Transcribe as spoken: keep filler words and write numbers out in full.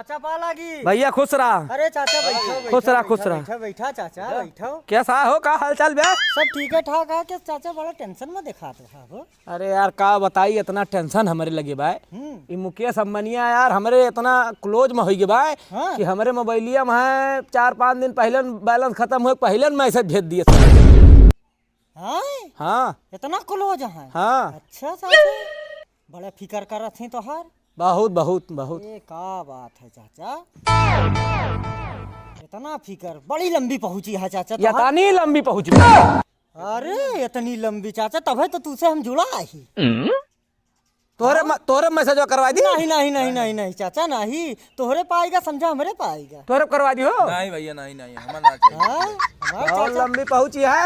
चाचा पा लागी। भैया खुश रहा। अरे चाचा बैठो, बैठो, खुश रहा, बैठो, खुश रहा। बैठो, बैठा चाचा, बैठो। कैसा हो, का हाल चाल बे? सब ठीक है ठाक है। के चाचा बड़ा tension में दिखात हो? अरे यार का बताई, इतना tension हमरे लगे बाय। हम्म। ई मुकेश अंबानिया यार हमरे इतना close में होइगे बाय हाँ। कि हमरे मोबाइलिया में है, चार पाँच दिन पहले balance खतम होए, पहले message भेज दिए। हाँ? हाँ। इतना close है? हाँ। अच्छा चाचा, बड़ा फिकर करत हैं तोहार। बहुत, बहुत, बहुत। ये का बात है चाचा? इतना फिकर, बड़ी लंबी पहुंची है चाचा ये तोहार। इतनी लंबी पहुंची। अरे इतनी लंबी चाचा, तबे तो तुसे हम जुड़ा ही। तोहरे हाँ? म-, तोहरे message करवा दी। नहीं, नहीं, नहीं, नहीं, नहीं चाचा, नहीं। तोहरे पाएगा, समझा हमरे पाएगा। तोहरे करवा दी हो। नहीं भैया, नहीं, नहीं, हमें ना चाहिए। हाँ? हमारे बहुत चाचा लंबी पहुंची है।